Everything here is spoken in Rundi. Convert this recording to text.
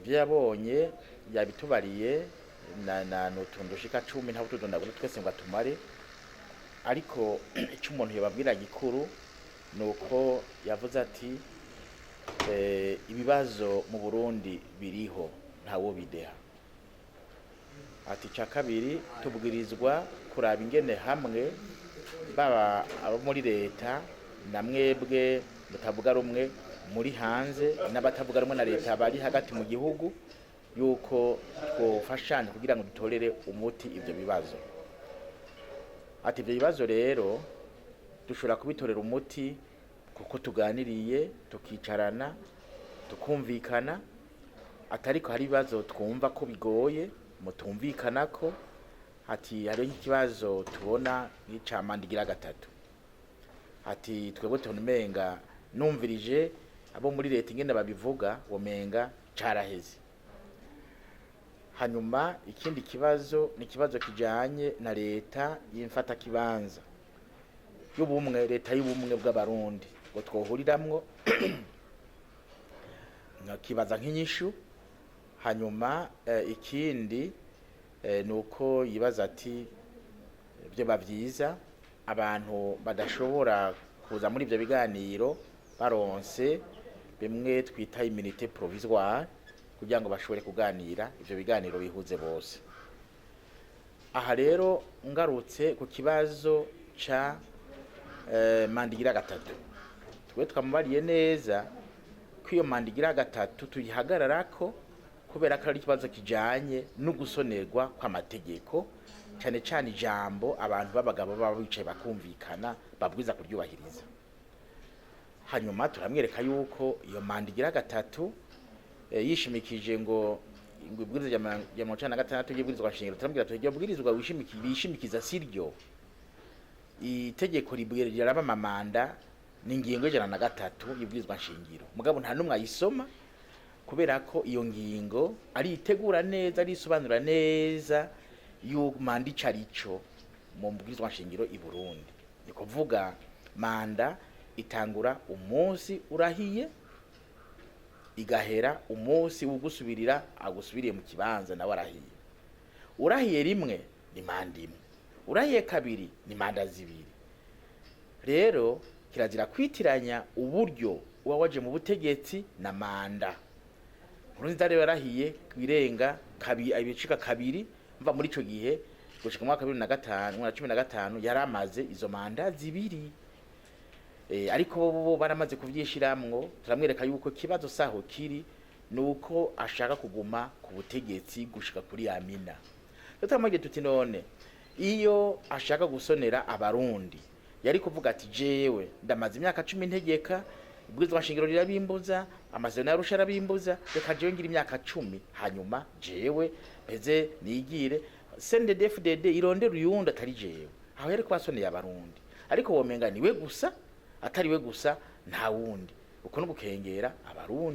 Ibyo yabonye yabitubariye na n'utuntu dushika 10, ntabwo tudondagura twese ngo atumare, ariko icyo umuntu yababwira gikuru ni uko yavuze ati ibibazo mu Burundi biriho, ntawo bideha. Ati icya kabiri, tubwirizwa kuraba ingene hamwe baba abo muri leta na mwebwe mutavuga rumwe muri hanze n'abatavuga rumwe na leta bari hagati mu gihugu, yuko twofashanya kugira ngo dutorere umuti ibyo bibazo. Ati ibyo bibazo rero dushobora kubitorera umuti kuko tuganiriye, tukicarana, tukumvikana. Atariko hari ibibazo twumva ko bigoye mutumvikana ko. Ati hariho nk'ikibazo tubona nk'ica manda igira gatatu. Ati twebwe tubona umenga, numvirije abo muri leta ingene babivuga, womenga caraheze. Hanyuma ikindi kibazo ni ikibazo kijanye na leta y'imfatakibanza y'ubumwe, leta y'ubumwe bw'Abarundi ngo twohuriramwo, nkakibaza nk'inyishu. Hanyuma ikindi ni uko yibaza ati byoba byiza abantu badashobora kuza muri ibyo biganiro baronse bimwe twita immunité provisoire, kugira ngo bashobore kuganira, ivyo biganiro bihuze bose. Aha rero ngarutse ku kibazo ca manda igira gatatu, twe twamubariye neza ko iyo manda igira gatatu tuyihagararako kubera ko ari ikibazo kijanye no gusonerwa kw'amategeko, cane cane ijambo abantu b'abagabo baba bicaye bakumvikana babwiza kuryubahiriza. Hanyuma turamwereka yuko iyo manda igira gatatu yishimikije ngo ibwirizwa rya 96 ry'ibwirizwa nshingiro. Turamubwira tuti iryo bwirizwa bishimikiza siryo. Itegeko ribwira riraba amamanda ni ingingo y'103 y'ibwirizwa nshingiro, mugabo nta n'umwe ayisoma, kubera ko iyo ngingo aritegura neza, arisobanura neza yuko manda ico arico mu bwirizwa nshingiro i Burundi. Ni kuvuga manda itangura umunsi urahiye, igahera umunsi ugusubirira agusubiriye mu kibanza nawe arahiye. Urahiye rimwe ni manda imwe, urahiye kabiri ni manda zibiri. Rero kirazira kwitiranya uburyo uba waje mu butegetsi na manda. Nkurunziza rero yarahiye birenga kabiri, ibicika kabiri. Mva muri ico gihe gushika mu mwaka wa 2005 na 15 yaramaze izo manda zibiri. Ariko bo baramaze kuvyishiramwo. Turamwereka yuko kibazo saho kiri nuko ashaka kuguma ku butegetsi gushika kuri Amina. Turamubwiye tuti none iyo ashaka gusonera Abarundi yari kuvuga ati jewe ndamaze imyaka 10 ntegeka, ibwirizwa nshingiro rirabimbuza, amasezerano y'Arusha arabimbuza, reka jewe ngira imyaka 10, hanyuma jewe mpeze nigire, CNDD-FDD irondera uyundi atari jewe. Aho yari kubasoneye Abarundi, ariko womenga niwe gusa, atari we gusa nta wundi. Uko no gukengera Abarundi.